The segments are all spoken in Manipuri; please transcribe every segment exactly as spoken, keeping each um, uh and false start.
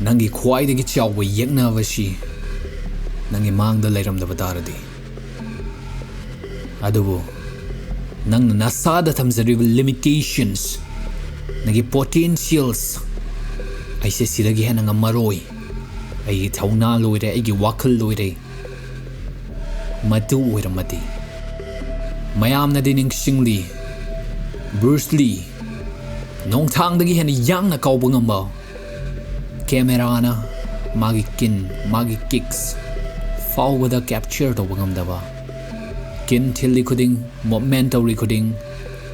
ꯅꯪꯒꯤ ꯈ꯭ꯋꯥꯏꯗꯒꯤ ꯆꯥꯎꯕ ꯌꯦꯛꯅꯕꯁꯤ ꯅꯪꯒꯤ ꯃꯥꯡꯗ ꯂꯩꯔꯝꯗꯕ ꯇꯥꯔꯗꯤ꯫ ꯑꯗꯨꯕꯨ ꯅꯪꯅ ꯅꯁꯥꯗ ꯊꯝꯖꯔꯤꯕ limitations, ꯅꯪꯒꯤ potentials, "ꯑꯩꯁꯦ ꯁꯤꯗꯒꯤ ꯍꯦꯟꯅ ꯉꯝꯃꯔꯣꯏ, ꯑꯩꯒꯤ ꯊꯧꯅꯥ ꯂꯣꯏꯔꯦ, ꯑꯩꯒꯤ ꯋꯥꯈꯜ ꯂꯣꯏꯔꯦ", ꯃꯗꯨ ꯑꯣꯏꯔꯝꯃꯗꯤ꯫ ꯃꯌꯥꯝꯅꯗꯤ ꯅꯤꯡꯁꯤꯡꯂꯤ, ꯕ꯭ꯔꯨꯁ ꯂꯤ, ꯅꯣꯡꯊꯥꯡꯗꯒꯤ ꯍꯦꯟꯅ ꯌꯥꯡꯅ ꯀꯥꯎꯕ ꯉꯝꯕ, ꯀꯦꯃꯦꯔꯥꯅ ꯃꯥꯒꯤ ꯀꯤꯟ, ꯃꯥꯒꯤ kicks ꯐꯥꯎꯕꯗ capture ꯇꯧꯕ ꯉꯝꯗꯕ, ꯀꯤꯟ ꯊꯤꯜꯂꯤ ꯈꯨꯗꯤꯡ, movement ꯇꯧꯔꯤ ꯈꯨꯗꯤꯡ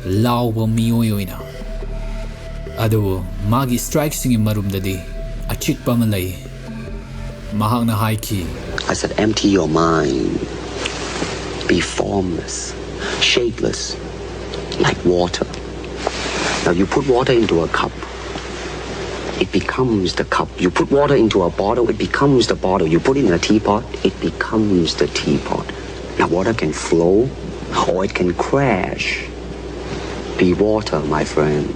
ꯂꯥꯎꯕ ꯃꯤꯑꯣꯏ ꯑꯣꯏꯅ꯫ ꯑꯗꯨꯕꯨ ꯃꯥꯒꯤ strikeꯁꯤꯡꯒꯤ ꯃꯔꯨꯝꯗꯗꯤ ꯑꯆꯤꯛꯄ ꯑꯃ ꯂꯩ꯫ ꯃꯍꯥꯛꯅ ꯍꯥꯏꯈꯤ, I said, empty your mind. Be formless, shapeless, like water. Now you put water into a cup, it becomes the cup. You put water into a bottle, it becomes the bottle. You put it in a teapot, it becomes the teapot. Now water can flow or it can crash. Be water, my friend.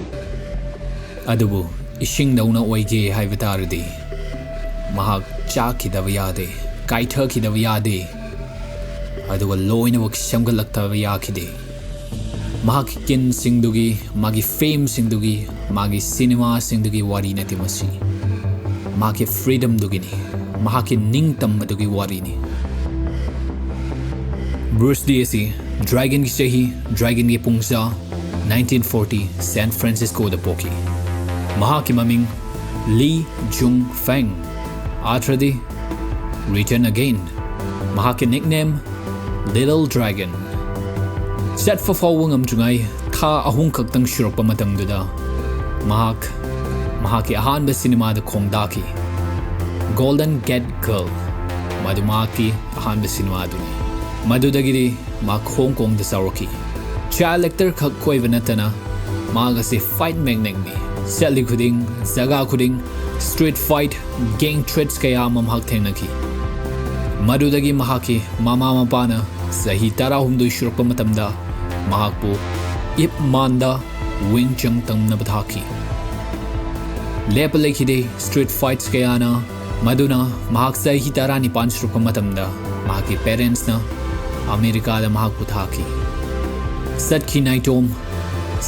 ꯑꯗꯨꯕꯨ ꯏꯁꯤꯡꯗꯧꯅ ꯑꯣꯏꯒꯦ ꯍꯥꯏꯕ ꯇꯥꯔꯗꯤ ꯃꯍꯥꯛ ꯆꯥꯈꯤꯗꯕ ꯌꯥꯗꯦ, ꯀꯥꯏꯊꯈꯤꯗꯕ ꯌꯥꯗꯦ, ꯑꯗꯨꯒ ꯂꯣꯏꯅꯃꯛ ꯁꯦꯝꯒꯠꯂꯛꯇꯕ ꯌꯥꯈꯤꯗꯦ꯫ ꯃꯍꯥꯛꯀꯤ ꯀꯤꯟꯁꯤꯡꯗꯨꯒꯤ, ꯃꯥꯒꯤ fameꯁꯤꯡꯗꯨꯒꯤ, ꯃꯥꯒꯤ ꯁꯤꯅꯦꯃꯥꯁꯤꯡꯗꯨꯒꯤ ꯋꯥꯔꯤ ꯅꯠꯇꯦ ꯃꯁꯤ꯫ ꯃꯍꯥꯛꯀꯤ freedomꯗꯨꯒꯤꯅꯤ, ꯃꯍꯥꯛꯀꯤ ꯅꯤꯡꯇꯝꯕꯗꯨꯒꯤ ꯋꯥꯔꯤꯅꯤ꯫ ꯕ꯭ꯔꯨꯁ ꯂꯤ ꯑꯁꯤ Dragonꯒꯤ ꯆꯍꯤ, Dragonꯒꯤ ꯄꯨꯡꯖꯥ, nineteen forty, San Franciscoꯗ ꯄꯣꯛꯈꯤ꯫ ꯃꯍꯥꯛꯀꯤ ꯃꯃꯤꯡ ꯂꯤ ꯖꯨꯡ ꯐꯦꯡ, ꯑꯥꯔꯊ꯭ꯔꯗꯤ Return Again꯫ ꯃꯍꯥꯛꯀꯤ nickname Little Dragon꯫ ꯆꯠꯄ ꯐꯥꯎꯕ ꯉꯝꯗ꯭ꯔꯤꯉꯩ ꯊꯥ ꯑꯍꯨꯝ ꯈꯛꯇꯪ ꯁꯨꯔꯛꯄ ꯃꯇꯝꯗꯨꯗ ꯃꯍꯥꯛ ꯃꯍꯥꯛꯀꯤ ꯑꯍꯥꯟꯕ ꯁꯤꯅꯦꯃꯥꯗ ꯈꯣꯡꯗꯥꯈꯤ, Golden Gate Girl꯫ ꯃꯗꯨ ꯃꯍꯥꯛꯀꯤ ꯑꯍꯥꯟꯕ ꯁꯤꯅꯦꯃꯥꯗꯨꯅꯤ꯫ ꯃꯗꯨꯗꯒꯤꯗꯤ ꯃꯍꯥꯛ ꯍꯣꯡ ꯀꯣꯡꯗ ꯆꯥꯎꯔꯛꯈꯤ꯫ Child actor ꯈꯛ ꯑꯣꯏꯕ ꯅꯠꯇꯅ ꯃꯍꯥꯛ ꯑꯁꯤ fight magnetꯅꯤ꯫ ꯆꯠꯂꯤ ꯈꯨꯗꯤꯡ, ꯖꯒꯥ ꯈꯨꯗꯤꯡ street fight, gang threats ꯀꯌꯥ ꯑꯃ ꯃꯍꯥꯛ ꯊꯦꯡꯅꯈꯤ꯫ ꯃꯗꯨꯗꯒꯤ ꯃꯍꯥꯛꯀꯤ ꯃꯃꯥ ꯃꯄꯥꯅ ꯆꯍꯤ ꯇꯔꯥꯍꯨꯝꯗꯣꯏ ꯁꯨꯔꯛꯄ ꯃꯇꯝꯗ ꯃꯍꯥꯛꯄꯨ Ip Manꯗ ꯋꯤꯡ ꯆꯪ ꯇꯝꯅꯕ ꯊꯥꯈꯤ꯫ ꯂꯦꯞꯄ ꯂꯩꯈꯤꯗꯦ street fights ꯀꯌꯥꯅ꯫ ꯃꯗꯨꯅ ꯃꯍꯥꯛ ꯆꯍꯤ ꯇꯔꯥꯅꯤꯄꯥꯟ ꯁꯨꯔꯛꯄ ꯃꯇꯝꯗ ꯃꯍꯥꯛꯀꯤ parentsꯅ ꯑꯃꯦꯔꯤꯀꯥꯗ ꯃꯍꯥꯛꯄꯨ ꯊꯥꯈꯤ꯫ ꯆꯠꯈꯤ ꯅꯥꯏꯇꯣꯝ,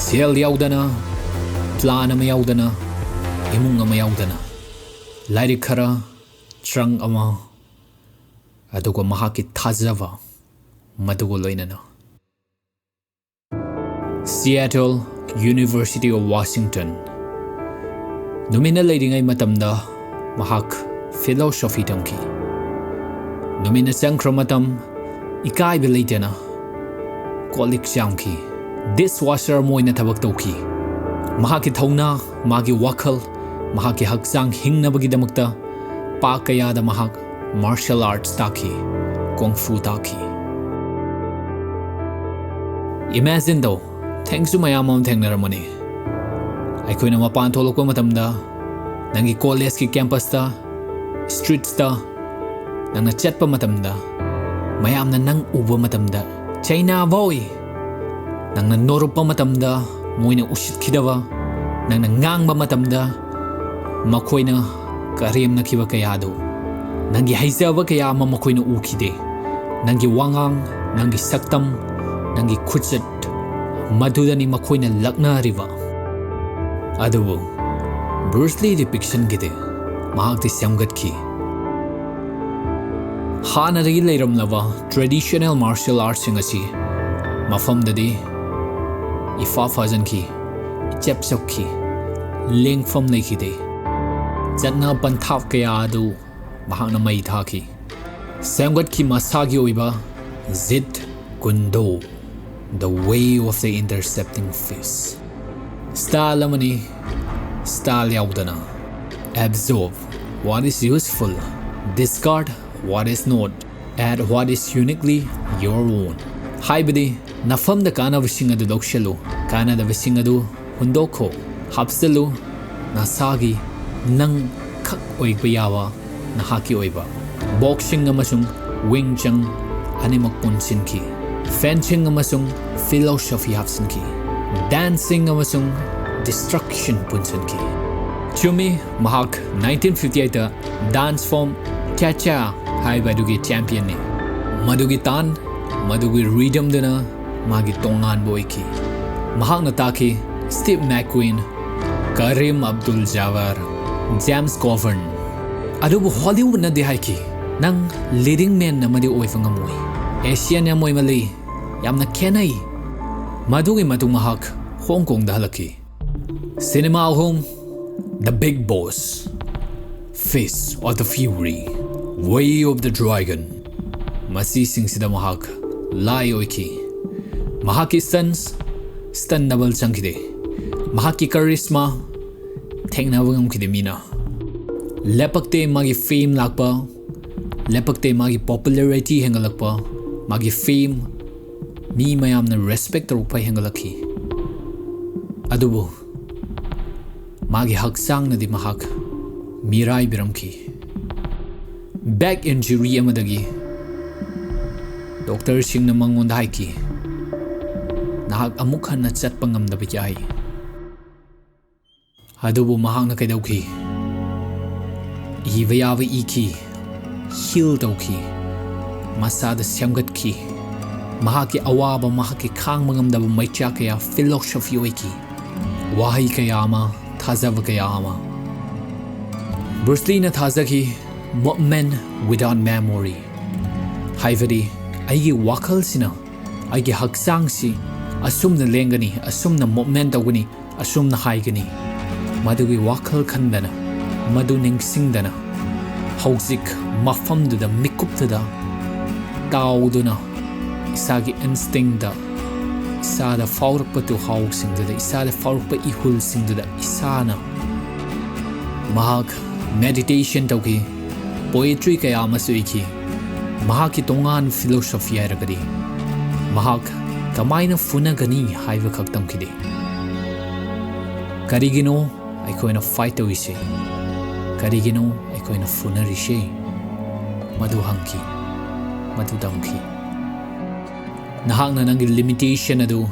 ꯁꯦꯜ ꯌꯥꯎꯗꯅ, plan ꯑꯃ ꯌꯥꯎꯗꯅ, ꯏꯃꯨꯡ ꯑꯃ ꯌꯥꯎꯗꯅ, ꯂꯥꯏꯔꯤꯛ ꯈꯔ, trunk ꯑꯃ, ꯑꯗꯨꯒ ꯃꯍꯥꯛꯀꯤ ꯊꯥꯖꯕ ꯃꯗꯨꯒ ꯂꯣꯏꯅꯅ꯫ Seattle, University of Washington꯫ ꯅꯨꯃꯤꯠꯅ ꯂꯩꯔꯤꯉꯩ ꯃꯇꯝꯗ ꯃꯍꯥꯛ philosophy ꯇꯝꯈꯤ꯫ ꯅꯨꯃꯤꯠꯅ ꯆꯪꯈ꯭ꯔ ꯃꯇꯝ, ꯏꯀꯥꯏꯕ ꯂꯩꯇꯅ ꯀꯣꯜ ꯂꯤꯛ ꯆꯥꯝꯈꯤ꯫ Dishwasher ꯑꯃ ꯑꯣꯏꯅ ꯊꯕꯛ ꯇꯧꯈꯤ꯫ ꯃꯍꯥꯛꯀꯤ ꯊꯧꯅꯥ, ꯃꯥꯒꯤ ꯋꯥꯈꯜ, ꯃꯍꯥꯛꯀꯤ ꯍꯛꯆꯥꯡ ꯍꯤꯡꯅꯕꯒꯤꯗꯃꯛꯇ ꯄꯥꯛ ꯀꯌꯥꯗ ꯃꯍꯥꯛ martial arts ꯇꯥꯛꯈꯤ, kung fu ꯇꯥꯛꯈꯤ꯫ Imagine ꯇꯧ, ꯊꯦꯡꯁꯨ ꯃꯌꯥꯝ ꯑꯃ ꯊꯦꯡꯅꯔꯝꯃꯅꯤ꯫ ꯑꯩꯈꯣꯏꯅ ꯃꯄꯥꯟ ꯊꯣꯛꯂꯛꯄ ꯃꯇꯝꯗ, ꯅꯪꯒꯤ collegeꯀꯤ campusꯇ, streetsꯇ, ꯅꯪꯅ ꯆꯠꯄ ꯃꯇꯝꯗ, ꯃꯌꯥꯝꯅ ꯅꯪ ꯎꯕ ꯃꯇꯝꯗ, "China boy!" ꯅꯪꯅ ꯅꯣꯔꯨꯞꯄ ꯃꯇꯝꯗ ꯃꯣꯏꯅ ꯎꯁꯤꯠꯈꯤꯗꯕ, ꯅꯪꯅ ꯉꯥꯡꯕ ꯃꯇꯝꯗ ꯃꯈꯣꯏꯅ ꯀꯔꯦꯝꯅꯈꯤꯕ ꯀꯌꯥꯗꯨ, ꯅꯪꯒꯤ ꯍꯩꯖꯕ ꯀꯌꯥ ꯑꯃ ꯃꯈꯣꯏꯅ ꯎꯈꯤꯗꯦ꯫ ꯅꯪꯒꯤ ꯋꯥꯉꯥꯡ, ꯅꯪꯒꯤ ꯁꯛꯇꯝ, ꯅꯪꯒꯤ ꯈꯨꯆꯠ, ꯃꯗꯨꯗꯅꯤ ꯃꯈꯣꯏꯅ ꯂꯛꯅꯔꯤꯕ꯫ ꯑꯗꯨꯕꯨ Bruce Leeꯗꯤ ꯄꯤꯛꯁꯤꯟꯈꯤꯗꯦ, ꯃꯍꯥꯛꯇꯤ ꯁꯦꯝꯒꯠꯈꯤ꯫ ꯍꯥꯟꯅꯗꯒꯤ ꯂꯩꯔꯝꯂꯕ traditional martial artsꯁꯤꯡ ꯑꯁꯤ ꯃꯐꯝꯗꯗꯤ ꯏꯐꯥ ꯐꯥꯖꯤꯟꯈꯤ, ꯏꯆꯞ ꯆꯞꯈꯤ, ꯂꯦꯡꯐꯝ ꯂꯩꯈꯤꯗꯦ꯫ ꯆꯠꯅ ꯄꯟꯊꯥꯞ ꯀꯌꯥ ꯑꯗꯨ ꯃꯍꯥꯛꯅ ꯃꯩ ꯊꯥꯈꯤ꯫ ꯁꯦꯝꯒꯠꯈꯤ ꯃꯁꯥꯒꯤ ꯑꯣꯏꯕ Jeet Kune Do, The Way of the Intercepting Fist꯫ Style ꯑꯃꯅꯤ, style ꯌꯥꯎꯗꯅ꯫ Absorb what is useful, discard what is not, add what is uniquely your own꯫ ꯍꯥꯏꯕꯗꯤ, ꯅꯐꯝꯗ ꯀꯥꯟꯅꯕꯁꯤꯡ ꯑꯗꯨ ꯂꯧꯁꯤꯜꯂꯨ, ꯀꯥꯟꯅꯗꯕꯁꯤꯡ ꯑꯗꯨ ꯍꯨꯟꯗꯣꯛꯈꯣ, ꯍꯥꯞꯆꯤꯜꯂꯨ꯫ ꯅꯁꯥꯒꯤ, ꯅꯪ ꯈꯛ ꯑꯣꯏꯕ ꯌꯥꯕ, ꯅꯍꯥꯛꯀꯤ ꯑꯣꯏꯕ꯫ Boxing ꯑꯃꯁꯨꯡ Wing Chun ꯑꯅꯤꯃꯛ ꯄꯨꯟꯁꯤꯟꯈꯤ꯫ Fencing ꯑꯃꯁꯨꯡ philosophy ꯍꯥꯞꯆꯤꯟꯈꯤ꯫ Dancing ꯑꯃꯁꯨꯡ destruction ꯄꯨꯟꯁꯤꯟꯈꯤ꯫ ꯆꯨꯝꯃꯤ, ꯃꯍꯥꯛ nineteen fifty eight ꯗ dance form cha-cha ꯍꯥꯏꯕ ꯑꯗꯨꯒꯤ championꯅꯤ꯫ ꯃꯗꯨꯒꯤ ꯇꯥꯟ, ꯃꯗꯨꯒꯤ rhythmꯗꯨꯅ ꯃꯥꯒꯤ ꯇꯣꯉꯥꯟꯕ ꯑꯣꯏꯈꯤ꯫ ꯃꯍꯥꯛꯅ ꯇꯥꯈꯤ Steve McQueen, Kareem Abdul-Jabbar, James Coburn꯫ ꯑꯗꯨꯕꯨ ꯍꯣꯂꯤꯋꯨꯗꯅꯗꯤ ꯍꯥꯏꯈꯤ, "ꯅꯪ leading man ꯑꯃꯗꯤ ꯑꯣꯏꯕ ꯉꯝꯃꯣꯏ꯫ Asian ꯌꯥꯝ ꯑꯣꯏꯃꯜꯂꯤ, ꯌꯥꯝꯅ ꯈꯦꯠꯅꯩ꯫" ꯃꯗꯨꯒꯤ ꯃꯇꯨꯡ ꯃꯍꯥꯛ ꯍꯣꯡ ꯀꯣꯡꯗ ꯍꯜꯂꯛꯈꯤ꯫ ꯁꯤꯅꯦꯃꯥ ꯑꯍꯨꯝ, The Big Boss, Fist of the Fury, Way of the Dragon, ꯃꯁꯤꯁꯤꯡꯁꯤꯗ ꯃꯍꯥꯛ ꯂꯥꯏ ꯑꯣꯏꯈꯤ꯫ ꯃꯍꯥꯛꯀꯤ stunts, stunt double ꯆꯪꯈꯤꯗꯦ꯫ ꯃꯍꯥꯛꯀꯤ charisma, ꯊꯦꯡꯅꯕ ꯉꯝꯈꯤꯗꯦ ꯃꯤꯅ꯫ ꯂꯦꯞꯄꯛꯇꯦ ꯃꯥꯒꯤ fame ꯂꯥꯛꯄ, ꯂꯦꯞꯄꯛꯇꯦ ꯃꯥꯒꯤ popularity ꯍꯦꯟꯒꯠꯂꯛꯄ, ꯃꯥꯒꯤ fame, ꯃꯤ ꯃꯌꯥꯝꯅ respect ꯇꯧꯔꯛꯄ ꯍꯦꯟꯒꯠꯂꯛꯈꯤ꯫ ꯑꯗꯨꯕꯨ ꯃꯥꯒꯤ ꯍꯛꯆꯥꯡꯅꯗꯤ ꯃꯍꯥꯛ ꯃꯤꯔꯥꯏꯕꯤꯔꯝꯈꯤ꯫ Back injury ꯑꯃꯗꯒꯤ doctorꯁꯤꯡꯅ ꯃꯉꯣꯟꯗ ꯍꯥꯏꯈꯤ, "ꯅꯍꯥꯛ ꯑꯃꯨꯛ ꯍꯟꯅ ꯆꯠꯄ ꯉꯝꯗꯕ ꯌꯥꯏ꯫" ꯑꯗꯨꯕꯨ ꯃꯍꯥꯛꯅ ꯀꯩꯗꯧꯈꯤ? ꯏꯕ ꯌꯥꯕ ꯏꯈꯤ, heal ꯇꯧꯈꯤ, ꯃꯁꯥꯗ ꯁꯦꯝꯒꯠꯈꯤ꯫ ꯃꯍꯥꯛꯀꯤ ꯑꯋꯥꯕ, ꯃꯍꯥꯛꯀꯤ ꯈꯥꯡꯕ ꯉꯝꯗꯕ ꯃꯩꯆꯥꯛ ꯀꯌꯥ philosophy ꯑꯣꯏꯈꯤ꯫ ꯋꯥꯍꯩ ꯀꯌꯥ ꯑꯃ, ꯊꯥꯖꯕ ꯀꯌꯥ ꯑꯃ꯫ Bruce Leeꯅ ꯊꯥꯖꯈꯤ, "Movement without memory", ꯍꯥꯏꯕꯗꯤ ꯑꯩꯒꯤ ꯋꯥꯈꯜꯁꯤꯅ, ꯑꯩꯒꯤ ꯍꯛꯆꯥꯡꯁꯤ ꯑꯁꯨꯝꯅ ꯂꯦꯡꯒꯅꯤ, ꯑꯁꯨꯝꯅ movement ꯇꯧꯒꯅꯤ, ꯑꯁꯨꯝꯅ ꯍꯥꯏꯒꯅꯤ꯫ ꯃꯗꯨꯒꯤ ꯋꯥꯈꯜ ꯈꯟꯗꯅ, ꯃꯗꯨ ꯅꯤꯡꯁꯤꯡꯗꯅ, ꯍꯧꯖꯤꯛ ꯃꯐꯝꯗꯨꯗ, ꯃꯤꯀꯨꯞꯇꯨꯗ ꯇꯥꯎꯗꯨꯅ, ꯏꯁꯥꯒꯤ instinctꯇ, ꯏꯁꯥꯗ ꯐꯥꯎꯔꯛꯄ ꯇꯨꯍꯥꯎꯁꯤꯡꯗꯨꯗ, ꯏꯁꯥꯗ ꯐꯥꯎꯔꯛꯄ ꯏꯍꯨꯜꯁꯤꯡꯗꯨꯗ ꯏꯁꯥꯅ ꯃꯍꯥꯛ meditation ꯇꯧꯈꯤ, poetry ꯀꯌꯥ ꯑꯃꯁꯨ ꯏꯈꯤ꯫ ꯃꯍꯥꯛꯀꯤ ꯇꯣꯉꯥꯟ philosophy ꯍꯥꯏꯔꯒꯗꯤ ꯃꯍꯥꯛ ꯀꯃꯥꯏꯅ ꯐꯨꯅꯒꯅꯤ ꯍꯥꯏꯕ ꯈꯛ ꯇꯝꯈꯤꯗꯦ꯫ ꯀꯔꯤꯒꯤꯅꯣ ꯑꯩꯈꯣꯏꯅ fight ꯇꯧꯔꯤꯁꯦ? ꯀꯔꯤꯒꯤꯅꯣ ꯑꯩꯈꯣꯏꯅ ꯐꯨꯅꯔꯤꯁꯦ? ꯃꯗꯨ ꯍꯪꯈꯤ, ꯃꯗꯨ ꯇꯝꯈꯤ꯫ ꯅꯍꯥꯛꯅ ꯅꯪꯒꯤ limitation ꯑꯗꯨ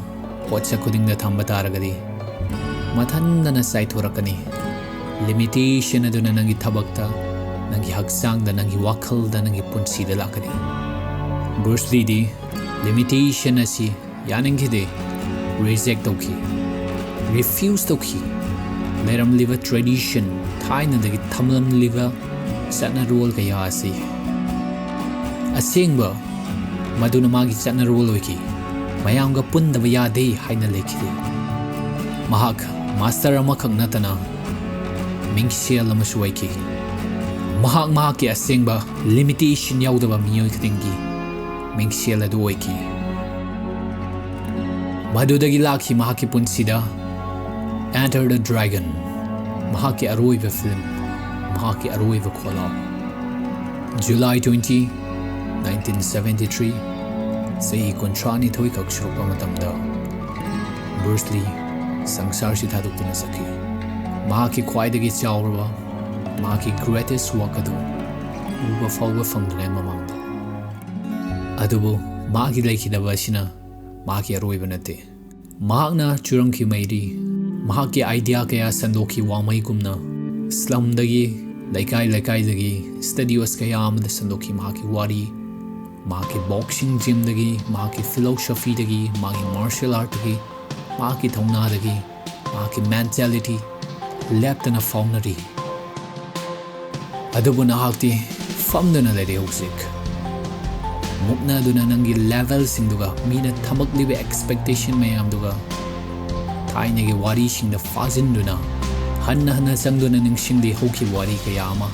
ꯄꯣꯠꯁꯛ ꯈꯨꯗꯤꯡꯗ ꯊꯝꯕ ꯇꯥꯔꯒꯗꯤ, ꯃꯊꯟꯗꯅ ꯆꯥꯏꯊꯣꯔꯛꯀꯅꯤ꯫ Limitation ꯑꯗꯨꯅ ꯅꯪꯒꯤ ꯊꯕꯛꯇ, ꯅꯪꯒꯤ ꯍꯛꯆꯥꯡꯗ, ꯅꯪꯒꯤ ꯋꯥꯈꯜꯗ, ꯅꯪꯒꯤ ꯄꯨꯟꯁꯤꯗ ꯂꯥꯛꯀꯅꯤ꯫ Bruce Leeꯗꯤ limitation ꯑꯁꯤ ꯌꯥꯅꯤꯡꯈꯤꯗꯦ, reject ꯇꯧꯈꯤ, refuse ꯇꯧꯈꯤ꯫ ꯂꯩꯔꯝꯂꯤꯕ tradition, ꯊꯥꯏꯅꯗꯒꯤ ꯊꯝꯂꯝꯂꯤꯕ ꯆꯠꯅꯔꯣꯜ ꯀꯌꯥ ꯑꯁꯤ ꯑꯁꯦꯡꯕ ꯃꯗꯨꯅ ꯃꯥꯒꯤ ꯆꯠꯅꯔꯣꯜ ꯑꯣꯏꯈꯤ꯫ ꯃꯌꯥꯝꯒ ꯄꯨꯟꯗꯕ ꯌꯥꯗꯦ ꯍꯥꯏꯅ ꯂꯩꯈꯤꯗꯦ꯫ ꯃꯍꯥꯛ master ꯑꯃꯈꯛ ꯅꯠꯇꯅ ꯃꯤꯡꯁꯦꯜ ꯑꯃꯁꯨ ꯑꯣꯏꯈꯤ꯫ ꯃꯍꯥꯛ ꯃꯍꯥꯛꯀꯤ ꯑꯁꯦꯡꯕ limitation ꯌꯥꯎꯗꯕ ꯃꯤꯑꯣꯏ ꯈꯨꯗꯤꯡꯒꯤ ꯃꯤꯡꯁꯦꯜ ꯑꯗꯨ ꯑꯣꯏꯈꯤ꯫ ꯃꯗꯨꯗꯒꯤ ꯂꯥꯛꯈꯤ ꯃꯍꯥꯛꯀꯤ ꯄꯨꯟꯁꯤꯗ Enter the Dragon, ꯃꯍꯥꯛꯀꯤ ꯑꯔꯣꯏꯕ film, ꯃꯍꯥꯛꯀꯤ ꯑꯔꯣꯏꯕ ꯈꯣꯜꯂꯥꯎ꯫ July twenty, nineteen seventy three, ꯆꯍꯤ ꯀꯨꯟꯊ꯭ꯔꯥ ꯅꯤꯊꯣꯏ ꯈꯛ ꯁꯨꯔꯛꯄ ꯃꯇꯝꯗ Bruce Lee ꯁꯪꯁꯥꯔꯁꯤ ꯊꯥꯗꯣꯛꯇꯨꯅ ꯆꯠꯈꯤ꯫ ꯃꯍꯥꯛꯀꯤ ꯈ꯭ꯋꯥꯏꯗꯒꯤ ꯆꯥꯎꯔꯕ, ꯃꯍꯥꯛꯀꯤ greatest work ꯑꯗꯨ ꯎꯕ ꯐꯥꯎꯕ ꯐꯪꯗ꯭ꯔꯤꯉꯩ ꯃꯃꯥꯡꯗ꯫ ꯑꯗꯨꯕꯨ ꯃꯥꯒꯤ ꯂꯩꯈꯤꯗꯕ ꯑꯁꯤꯅ ꯃꯍꯥꯛꯀꯤ ꯑꯔꯣꯏꯕ ꯅꯠꯇꯦ꯫ ꯃꯍꯥꯛꯅ ꯆꯨꯔꯝꯈꯤ ꯃꯩꯔꯤ, ꯃꯍꯥꯛꯀꯤ idea ꯀꯌꯥ ꯁꯟꯗꯣꯛꯈꯤ ꯋꯥꯃꯩꯒꯨꯝꯅ꯫ Slumꯗꯒꯤ, ꯂꯩꯀꯥꯏ ꯂꯩꯀꯥꯏꯗꯒꯤ, studios ꯀꯌꯥ ꯑꯃꯗ ꯁꯟꯗꯣꯛꯈꯤ ꯃꯍꯥꯛꯀꯤ ꯋꯥꯔꯤ꯫ ꯃꯍꯥꯛꯀꯤ boxing gymꯗꯒꯤ, ꯃꯍꯥꯛꯀꯤ philosophyꯗꯒꯤ, ꯃꯥꯒꯤ martial artꯇꯒꯤ, ꯃꯍꯥꯛꯀꯤ ꯊꯧꯅꯥꯗꯒꯤ, ꯃꯍꯥꯛꯀꯤ mentality ꯂꯦꯞꯇꯅ ꯐꯥꯎꯅꯔꯤ꯫ ꯑꯗꯨꯕꯨ ꯅꯍꯥꯛꯇꯤ ꯐꯝꯗꯨꯅ ꯂꯩꯔꯦ ꯍꯧꯖꯤꯛ꯫ ꯃꯨꯛꯅꯗꯨꯅ ꯅꯪꯒꯤ levelꯁꯤꯡꯗꯨꯒ, ꯃꯤꯅ ꯊꯝꯃꯛꯂꯤꯕ expectation ꯃꯌꯥꯝꯗꯨꯒ, ꯊꯥꯏꯅꯒꯤ ꯋꯥꯔꯤꯁꯤꯡꯗ ꯐꯥꯖꯤꯟꯗꯨꯅ, ꯍꯟꯅ ꯍꯟꯅ ꯆꯪꯗꯨꯅ ꯅꯤꯡꯁꯤꯡꯂꯤ ꯍꯧꯈꯤꯕ ꯋꯥꯔꯤ ꯀꯌꯥ ꯑꯃ,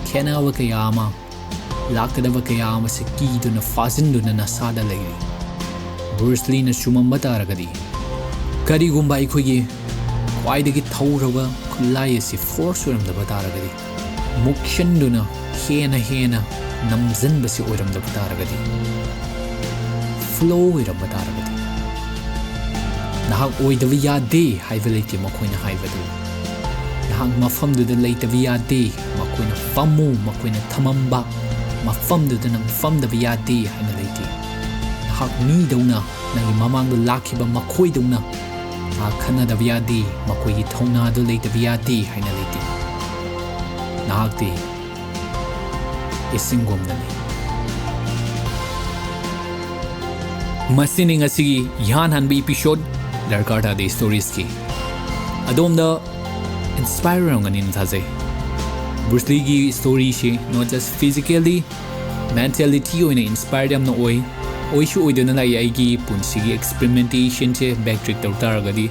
ꯈꯦꯟꯅꯕ ꯀꯌꯥ ꯑꯃ, ꯂꯥꯛꯀꯗꯕ ꯀꯌꯥ ꯑꯃꯁꯦ ꯀꯤꯗꯨꯅ ꯐꯥꯖꯤꯟꯗꯨꯅ ꯅꯁꯥꯗ ꯂꯩꯔꯤ꯫ Bruce Leeꯅ ꯆꯨꯝꯃꯝꯕ ꯇꯥꯔꯒꯗꯤ, ꯀꯔꯤꯒꯨꯝꯕ ꯑꯩꯈꯣꯏꯒꯤ ꯈ꯭ꯋꯥꯏꯗꯒꯤ ꯊꯧꯔꯕ ꯈꯨꯠꯂꯥꯏ ꯑꯁꯤ force ꯑꯣꯏꯔꯝꯗꯕ ꯇꯥꯔꯒꯗꯤ, ꯃꯨꯛꯁꯟꯗꯨꯅ ꯍꯦꯟꯅ ꯍꯦꯟꯅ ꯅꯝꯖꯟꯕꯁꯤ ꯑꯣꯏꯔꯝꯗꯕ ꯇꯥꯔꯒꯗꯤ, flow ꯑꯣꯏꯔꯝꯕ ꯇꯥꯔꯒꯗꯤ, ꯅꯍꯥꯛ ꯑꯣꯏꯗꯕ ꯌꯥꯗꯦ ꯍꯥꯏꯕ ꯂꯩꯇꯦ ꯃꯈꯣꯏꯅ ꯍꯥꯏꯕꯗꯨ꯫ ꯅꯍꯥꯛ ꯃꯐꯝꯗꯨꯗ ꯂꯩꯇꯕ ꯌꯥꯗꯦ꯫ ꯃꯈꯣꯏꯅ ꯐꯝꯃꯨ, ꯃꯈꯣꯏꯅ ꯊꯝꯃꯝꯕ ꯃꯐꯝꯗꯨꯗ ꯅꯪ ꯐꯝꯗꯕ ꯌꯥꯗꯦ ꯍꯥꯏꯅ ꯂꯩꯇꯦ꯫ ꯅꯍꯥꯛ ꯃꯤꯗꯧꯅ, ꯅꯪꯒꯤ ꯃꯃꯥꯡꯗ ꯂꯥꯛꯈꯤꯕ ꯃꯈꯣꯏꯗꯧꯅ ꯃꯍꯥꯛ ꯈꯟꯅꯗꯕ ꯌꯥꯗꯦ, ꯃꯈꯣꯏꯒꯤ ꯊꯧꯅꯥꯗꯨ ꯂꯩꯇꯕ ꯌꯥꯗꯦ ꯍꯥꯏꯅ ꯂꯩꯇꯦ꯫ ꯅꯍꯥꯛꯇꯤ ꯏꯁꯤꯡꯒꯨꯝꯅꯅꯤ꯫ ꯃꯁꯤꯅꯤ ꯉꯁꯤꯒꯤ ꯏꯍꯥꯟ ꯍꯥꯟꯕ episode ꯗꯔꯀꯥꯔ ꯇꯥꯗꯦ stories ꯀꯤ꯫ ꯑꯗꯣꯝꯗ inspire ꯑꯣꯏꯔꯝꯒꯅꯤꯅ ꯊꯥꯖꯩ꯫ Bruce Lee ꯒꯤ story ꯁꯤ not just physically, mentality ꯑꯣꯏꯅ inspire ꯌꯥꯝꯅ ꯑꯣꯏ꯫ ꯑꯣꯏꯁꯨ ꯑꯣꯏꯗꯨꯅ ꯂꯥꯛꯏ꯫ ꯑꯩꯒꯤ ꯄꯨꯟꯁꯤꯒꯤ experimentation ꯁꯦ backtrack ꯇꯧ ꯇꯥꯔꯒꯗꯤ,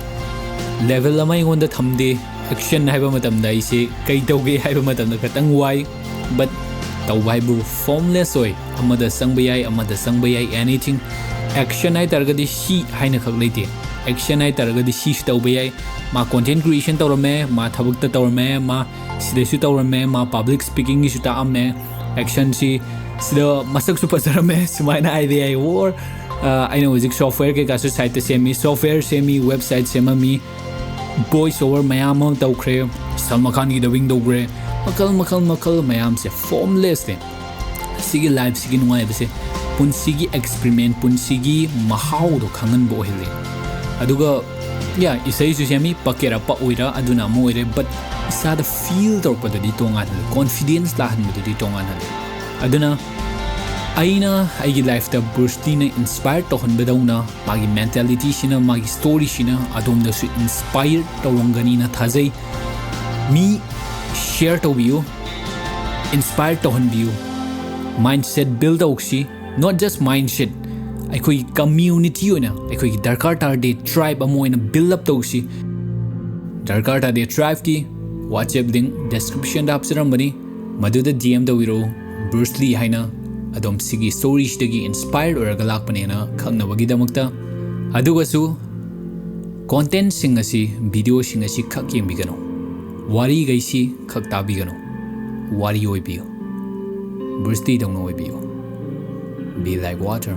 level ꯑꯃ ꯑꯩꯉꯣꯟꯗ ꯊꯝꯗꯦ꯫ Action ꯍꯥꯏꯕ ꯃꯇꯝꯗ ꯑꯩꯁꯦ ꯀꯩ ꯇꯧꯒꯦ ꯍꯥꯏꯕ ꯃꯇꯝꯗ ꯈꯇꯪ ꯋꯥꯏ꯫ But ꯇꯧꯕ ꯍꯥꯏꯕꯨ formless ꯑꯣꯏ꯫ ꯑꯃꯗ ꯆꯪꯕ ꯌꯥꯏ, ꯑꯃꯗ ꯆꯪꯕ ꯌꯥꯏ, anything꯫ Action ꯍꯥꯏ ꯇꯥꯔꯒꯗꯤ ꯁꯤ ꯍꯥꯏꯅ ꯈꯛ ꯂꯩꯇꯦ꯫ Action ꯍꯥꯏ ꯇꯥꯔꯒꯗꯤ ꯁꯤꯁꯨ ꯇꯧꯕ ꯌꯥꯏ꯫ ꯃꯥ content creation ꯇꯧꯔꯝꯃꯦ, ꯃꯥ ꯊꯕꯛꯇ ꯇꯧꯔꯝꯃꯦ, ꯃꯥ ꯁꯤꯗꯁꯨ ꯇꯧꯔꯝꯃꯦ, ꯃꯥ public speaking ꯒꯤꯁꯨ ꯇꯥꯛꯑꯝꯃꯦ꯫ Action ꯁꯤ ꯁꯤꯗ ꯃꯁꯛꯁꯨ ꯐꯖꯔꯝꯃꯦ, ꯁꯨꯃꯥꯏꯅ ꯍꯥꯏꯕ ꯌꯥꯏ꯫ Or, ꯑ, ꯑꯩꯅ ꯍꯧꯖꯤꯛ software ꯀꯩꯀꯥꯁꯨ site ꯇ ꯁꯦꯝꯃꯤ, software ꯁꯦꯝꯃꯤ, website ꯁꯦꯝꯃꯝꯃꯤ, voice over ꯃꯌꯥꯝ ꯑꯃ ꯇꯧꯈ꯭ꯔꯦ, ꯁꯜꯃꯥꯟ ꯈꯥꯟꯒꯤ dubbing ꯇꯧꯈ꯭ꯔꯦ, ꯃꯈꯜ ꯃꯈꯜ ꯃꯈꯜ ꯃꯌꯥꯝꯁꯦ formless ꯅꯦ꯫ ꯁꯤꯒꯤ life ꯁꯤꯒꯤ ꯅꯨꯡꯉꯥꯏꯕꯁꯦ, ꯄꯨꯟꯁꯤꯒꯤ experiment, ꯄꯨꯟꯁꯤꯒꯤ ꯃꯍꯥꯎꯗꯣ ꯈꯪꯍꯟꯕ ꯑꯣꯏꯍꯜꯂꯤ꯫ ꯑꯗꯨꯒ, yeah, ꯏꯁꯩꯁꯨ ꯁꯦꯝꯃꯤ, ꯄꯛꯀꯦꯔꯥ ꯄꯛꯑꯣꯏꯔꯥ ꯑꯗꯨꯅ ꯑꯃ ꯑꯣꯏꯔꯦ, but ꯏꯁꯥꯗ feel ꯇꯧꯔꯛꯄꯗꯗꯤ ꯇꯣꯉꯥꯟꯍꯜꯂꯤ, confidence ꯂꯥꯛꯍꯟꯕꯗꯨꯗꯤ ꯇꯣꯉꯥꯟꯍꯜꯂꯤ꯫ ꯑꯗꯨꯅ ꯑꯩꯅ ꯑꯩꯒꯤ life ꯇ Bruce Lee ꯅ inspire ꯇꯧꯍꯟꯕꯗꯧꯅ ꯃꯥꯒꯤ mentality ꯁꯤꯅ, ꯃꯥꯒꯤ story ꯁꯤꯅ ꯑꯗꯣꯝꯗꯁꯨ inspire ꯇꯧꯔꯝꯒꯅꯤꯅ ꯊꯥꯖꯩ꯫ ꯃꯤ share ꯇꯧꯕꯤꯌꯨ, inspire ꯇꯧꯍꯟꯕꯤꯌꯨ꯫ Mindset build ꯇꯧꯁꯤ, not just mindset, ꯑꯩꯈꯣꯏꯒꯤ community ꯑꯣꯏꯅ, ꯑꯩꯈꯣꯏꯒꯤ ꯗꯔꯀꯥꯔ ꯇꯥꯔꯗꯤ tribe ꯑꯃ ꯑꯣꯏꯅ build up ꯇꯧꯁꯤ꯫ ꯗꯔꯀꯥꯔ ꯇꯥꯔꯗꯤ tribe ꯀꯤ WhatsApp link description ꯗ ꯍꯥꯞꯆꯔꯝꯕꯅꯤ, ꯃꯗꯨꯗ D M ꯇꯧꯕꯤꯔꯛꯎ꯫ Bruce Lee ꯍꯥꯏꯅ ꯑꯗꯣꯝ ꯁꯤꯒꯤ story ꯁꯤꯗꯒꯤ inspire ꯑꯣꯏꯔꯒ ꯂꯥꯛꯄꯅꯦꯅ ꯈꯪꯅꯕꯒꯤꯗꯃꯛꯇ꯫ ꯑꯗꯨꯒꯁꯨ content ꯁꯤꯡ ꯑꯁꯤ, video ꯁꯤꯡ ꯑꯁꯤ ꯈꯛ ꯌꯦꯡꯕꯤꯒꯅꯨ, ꯋꯥꯔꯤꯈꯩꯁꯤ ꯈꯛ ꯇꯥꯕꯤꯒꯅꯨ꯫ ꯋꯥꯔꯤ ꯑꯣꯏꯕꯤꯌꯨ, Bruce Lee ꯗꯧꯅ ꯑꯣꯏꯕꯤꯌꯨ꯫ Be like water,